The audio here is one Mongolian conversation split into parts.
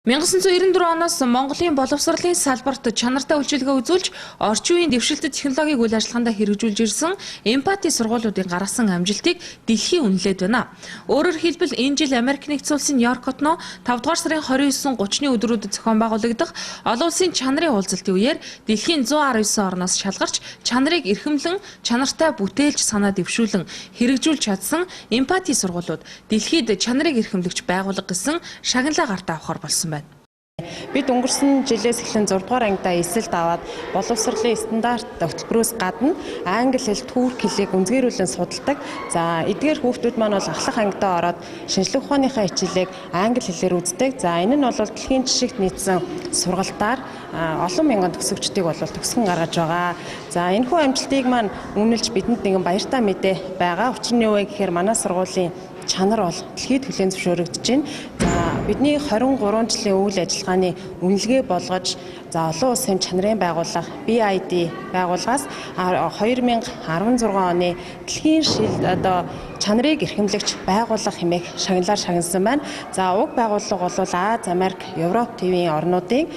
1994 оноос Монголын боловсролын салбарт чанартай үйлчилгээ үзүүлж, орчин үеийн дэвшилтэт технологиг үйл ажиллагаанд хэрэгжүүлж ирсэн Эмпати сургуулиудын гаргасан амжилтыг дэлхийн үнэлээд байна. Өөрөөр хэлбэл, энэ жил Америк нэгдсэн улсын Нью-Йорк хотноо 5 дугаар сарын 29, 30-ны өдрүүдэд зохион байгуулагдах олон улсын чанарын уулзалтын үеэр дэлхийн 119 орноос шалгарч, чанарыг эрхэмлэн, чанартай бүтээлч санаа дэвшүүлэн хэрэгжүүлж чадсан Эмпати сургуулиуд дэлхийд чанарыг эрхэмлэгч байгууллага гэсэн шагналаа гартаа авахар болсон байна. Бид өнгөрсөн жилээс эхлэн 6 дугаар ангидаа элсэлт аваад, боловсролын стандарт хөтөлбөрөөс гадна англи хэл, турк хэлийг үнзгийрүүлэн судалдаг. За, эдгээр хүүхдүүд маань бол ахлах ангидаа ороод шинжлэх ухааныхаа хичээлийг англи хэлээр үздэг. За, энэ нь бол дэлхийн жишигт нийцсэн сургалтаар олон мянган төгсөгчдийг бол төгсгөн гаргаж байгаа. За, энэхүү амжилтыг маань үнэлж бидэнд нэгэн баяртай мэдээ байгаа. Учир нь юу вэ гэхээр манай сургуулийн чанар бол дэлхийд хүлээн зөвшөөрөгдөж байна. За, бидний 23 жилийн үйл ажиллагааны үнэлгээ болгож, за, олон улсын чанарын байгууллага BID байгууллагаас 2016 оны дэлхийн шил одоо чанарыг эрхэмлэгч байгууллага хэмээх шагналаар шагнасан байна. За, уг байгууллага бол Ази, Америк, Европ тивийн орнуудын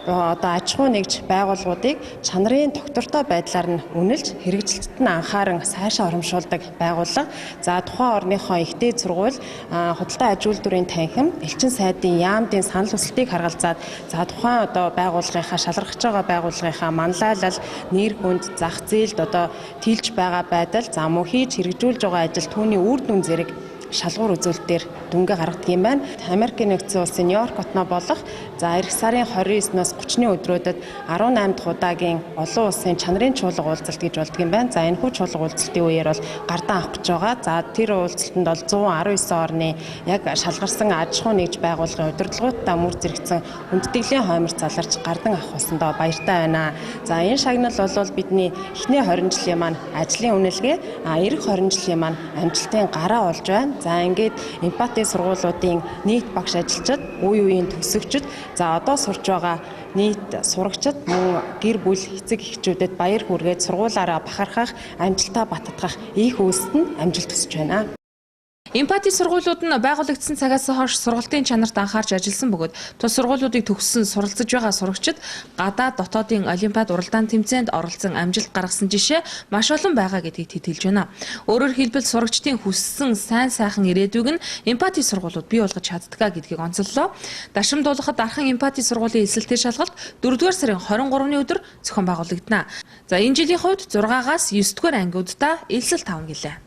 одоо аж ахуй нэгж байгууллагуудыг чанарын тогтвортой байдлаар нь үнэлж, хэрэгжилтэд нь анхааран сайшаа урамшуулдаг байгууллага. За, тухайн орныхоо их дээд сургууль, худалдаа аж үйлдвэрийн танхим, элчин сайдын яамдын санал хүсэлтийг харгалзаад, за, тухайн одоо байгууллагынхаа, шалгарч байгаа байгууллагынхаа манлайлал, нэр хүнд, зах зээлд одоо тэлж байгаа байдал, за, мөн хийж хэрэгжүүлж байгаа ажил, түүний үр дүн зэрэг шалгуур үзүүлэлтээр дүнгээ гаргадаг юм байна. Америкийн нэгдсэн улсын Нью-Йорк хотноо болох, за, ирэх сарын 29-ноос 30-ны өдрүүдэд 18 дахь удаагийн олон улсын чанарын чуулга уулзалт гэж болдог юм байна. За, энэхүү чуулга уулзалтын үеэр бол гардан авах гэж байгаа. За, тэр уулзалтанд бол 119 орны яг шалгарсан аж ахуй нэгж байгууллагын удирдлагуудтай мөр зэрэгцэн хүндэтгэлийн хоймор заларч гардан авах болсондоо баяртай байна. За, энэ шагнал бол бидний эхний 20 жилийн маань ажлын үнэлгээ, а ирэх 20 жилийн маань амжилтын гараа болж байна. За, ингээд Эмпати сургуулиудын нийт багш ажилчид, үе үеийн төгсөгчд, за, одоо сурж байгаа нийт сурагчид, мөн гэр бүл, эцэг эхчүүдэд баяр хүргээд, сургуулаараа бахархах, амжилтаа баттгах их үйлсэд нь амжилт хүсэж байна. Эмпати сургуулиуд нь байгуулагдсан цагаас хойш сургалтын чанарт анхаарч ажилласан бөгөөд тус сургуулиудыг төгссөн, суралцаж байгаа сурагчид гадаад, дотоодын олимпиад, уралдаан тэмцээнд оролцсон, амжилт гаргасан жишээ маш олон байгаа гэдгийг тэд хэлж байна. Өөрөөр хэлбэл, сурагчдын хүссэн сайн сайхан ирээдүйг нь Эмпати сургуулиуд бий болгож чаддаг гэдгийг онцоллоо. Дашрамдуулахад дархан Эмпати сургуулийн элсэлтийн шалгалт 4-р сарын 23-ны өдөр зохион байгуулагдана. За, энэ жилийн хувьд 6-аас 9-р ангиудаа элсэлт авна гэлээ.